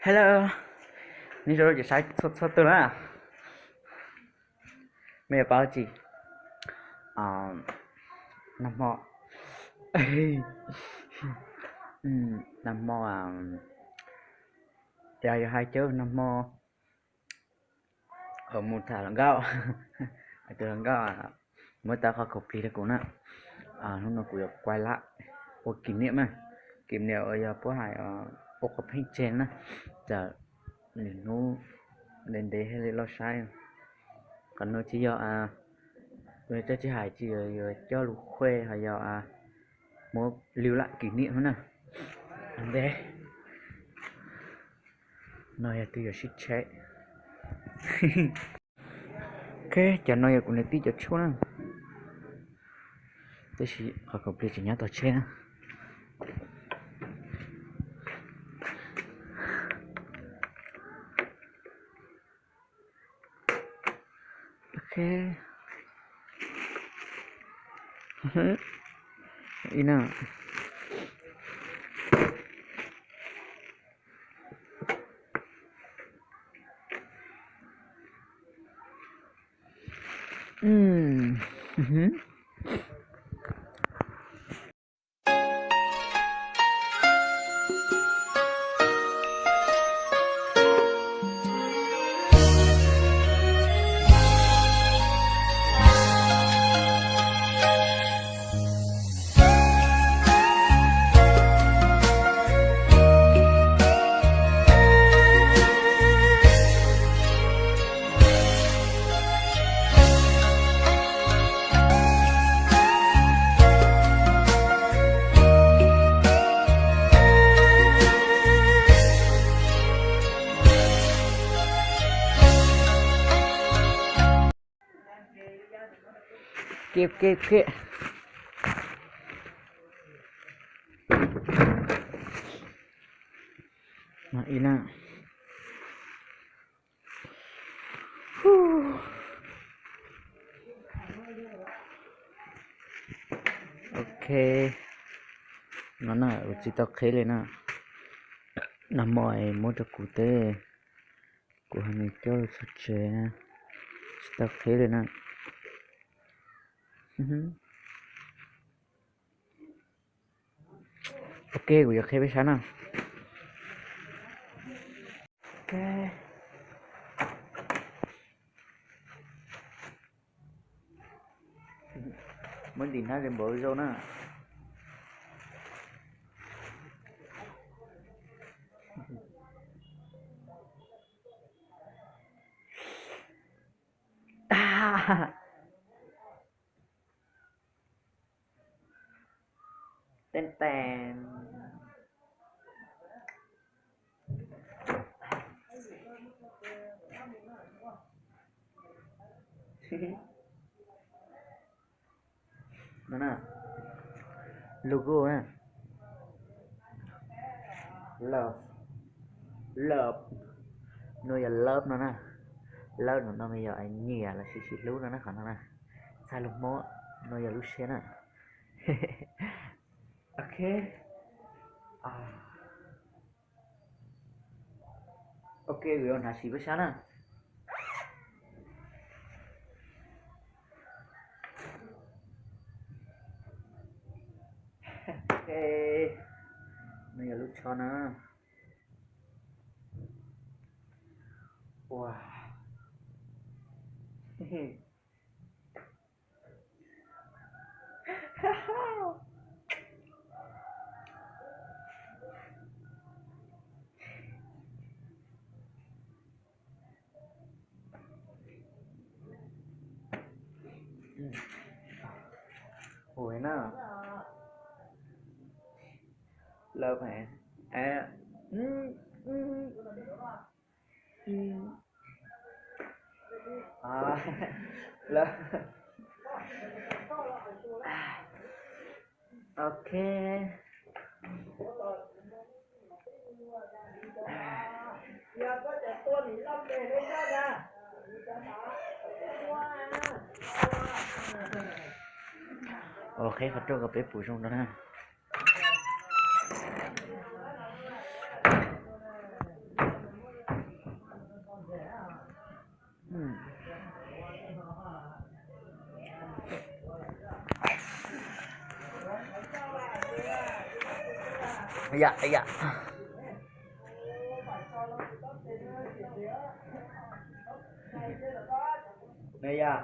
Hello, nej zoo cov saib txhua txhua tus na. Mej yuav paub tsi, nag hmo, nag hmo, yog yuav hais cov nag hmo mus tham hluas nkauj, hais tus hluas nkauj muab tau qhov khaum plig rau kuv na. Hnub no kuv yuav quay lại ua kỷ niệm na, kỷ niệm uas yog puab hais ua qhov pheej tseg na. Txawm lwm hnub ntev ntev thiaj li loj saib. Qhov no tsis yog, kuv coj tsis hais tsis yog coj lus khuej ho yog muab lưu lại kỷ niệm na. Ua ntej no yog tus yuav sib tsheb. Ok, cov no yog kuv niam tij cov tshuaj na. Tab sis qhov khaum plig tseem nyob tom tsheb na. Ok. Ib na. Kiv kiv kiv. Ib na. Ok, no na, kuv tsis tau qhib li na. Nag hmo muab rau kuv teb, kuv ho mus coj lawv txog tsev na, tsis tau qhib li na. Ok, kuv yuav qhib peb saib na. Ok. Muab ntim hnab li npaum zoo na. Ten ten. No na, logo na, love, love, no yog love no na, love no no yog nyiam los sis sib hlub no na, qhov no na, txhais lus Hmoob no yog lub siab na. Ok. Ok, kuv yuav hnav sim peb sab na. Ok, no yog lub tsho na. Ua. Ui na. Love hả? À, ừ, ừ. Ừ. À, love. À. Ok. Ok, qhov rooj ko peb puv zoo no na. Yam, yam. Yam.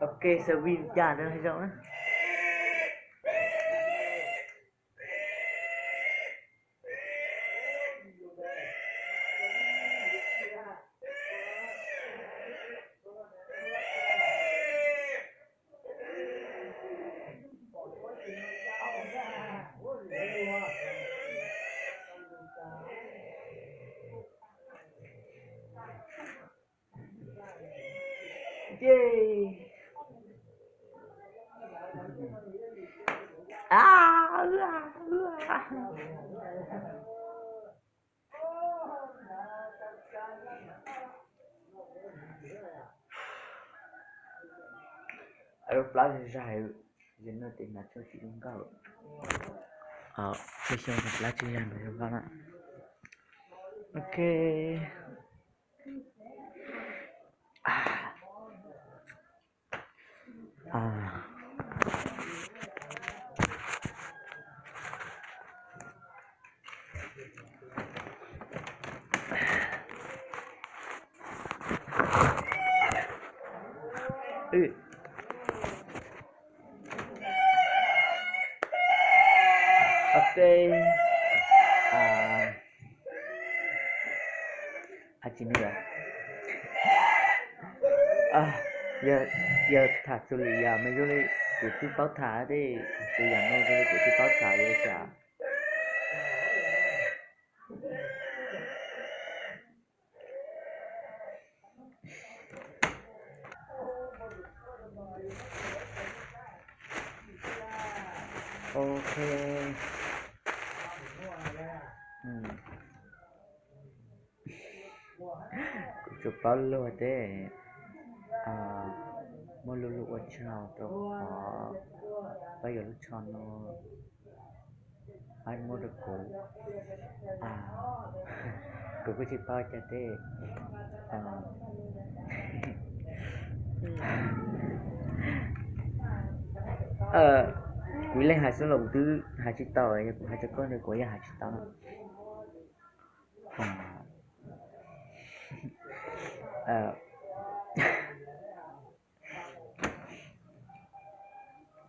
Ok, service cas no zoo na. Plab zog zag, yog no tes hnav tshuaj tsis zoo nkauj. Xyoo xyoo no plab tsis zag npaum zoo nkauj na. Ok. Ok. Tsis ne, yog tham txug lwm yam mas zoo li kuv twb paub tham thiab, txug yam no zoo li kuv twb paub tham li cas. Ok. Kuv tsuas paub luag thiab, muaj lub lub ua tsaug rau qhov pab yuav lub tsho no, pab muab rau kuv. Kuv kuj tsis paub cas thiab. Kuv ib leeg hais xwb los kuv twb hais tsis tau, yog kuv hais rau koj ntawd kuv yeej hais tsis tau na.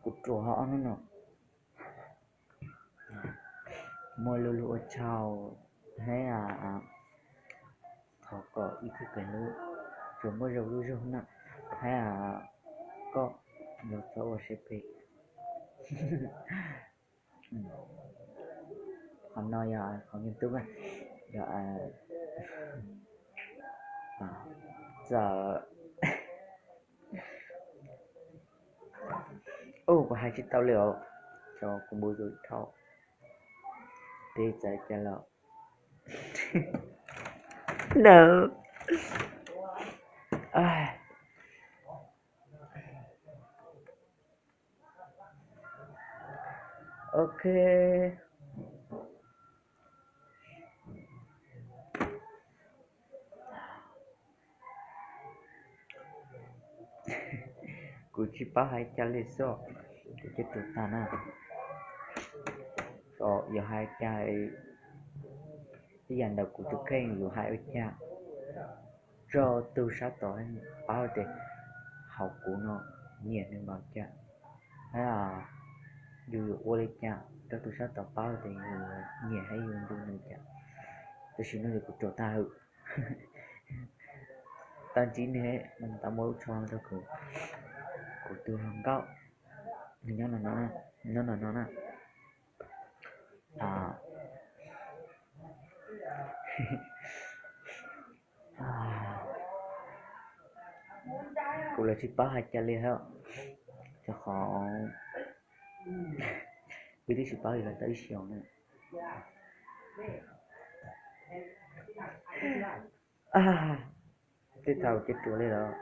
Kuv ruam ob hnub no, muaj lub lub ua tsaug thiab, thov kom ib txhis kawg lub tsuas muaj zoo lub zog na, thiab koj yuav txhob ua siab phem. Qhov no yog qhov me tub na, yog txawm ub kuv hais tsis tau li os, cov kuv npau taws dhau, peb txawm cas los ntawd. Ok. Kuv tsis paub hais cas li xwb, kuv cia rau tag na. Yog hais cas, ib yam ntawm kuv tus kheej yus hais ua cas rau tus sab tod paub tias hauv kuv no nyiam nws npaum cas, thiab yus yuav ua li cas rau tus sab tod paub tias yus nyiam thiab yus nco nws cas. Tam sim no ces kuv ruam tag hwm. Tau ntsib nws, nws tau muab lub tsho rau kuv, kuv tus hluas nkauj, nws nyob no no, nyob no no na. Kuv los tsis paub hais cas li thiab, rau qhov wb twb tsis paub li los tau ib xyoos na. Tej thaum ces ruam li los.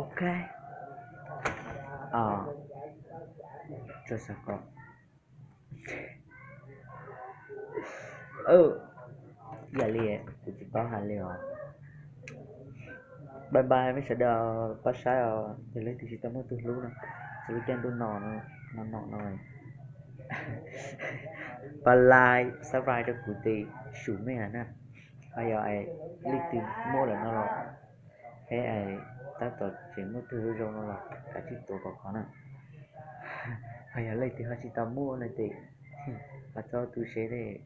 Ok. Tso xav kom Yam li kuv tsis paub hais li os. Bye bye mej sawv daws pab saib os, yog leej twg tsis tau muaj tus hlub no, txog lub caij ntuj no, no no no, pab like subscribe rau kuv tes sum mej na. Ho yog leej twg muaj lawm no los, thiab tab tom tseem muaj tus hlub zoo no los kav tsij tuav kom khov na. Ho yog leej twg ho tsis tau muaj no tes, pab txhob tu siab tes,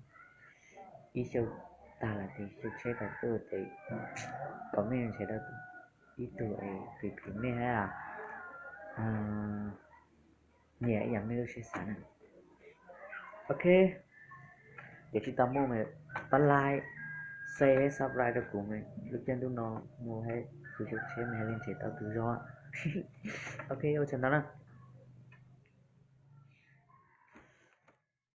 ib xyoos tag lawm tes xyoo tshiab tawm tuaj tes, kom mej nrhiav tau ib tug es kws kws mej hab nyiam ib yam mej lub siab xav na. Ok, yog tsis tau muaj mas pab like, share, subscribe rau kuv mas lub caij ntuj no mus hab xyoo tshiab mas hab li nrhiav tau tus zoo. Ok, ua tsaug ntau na.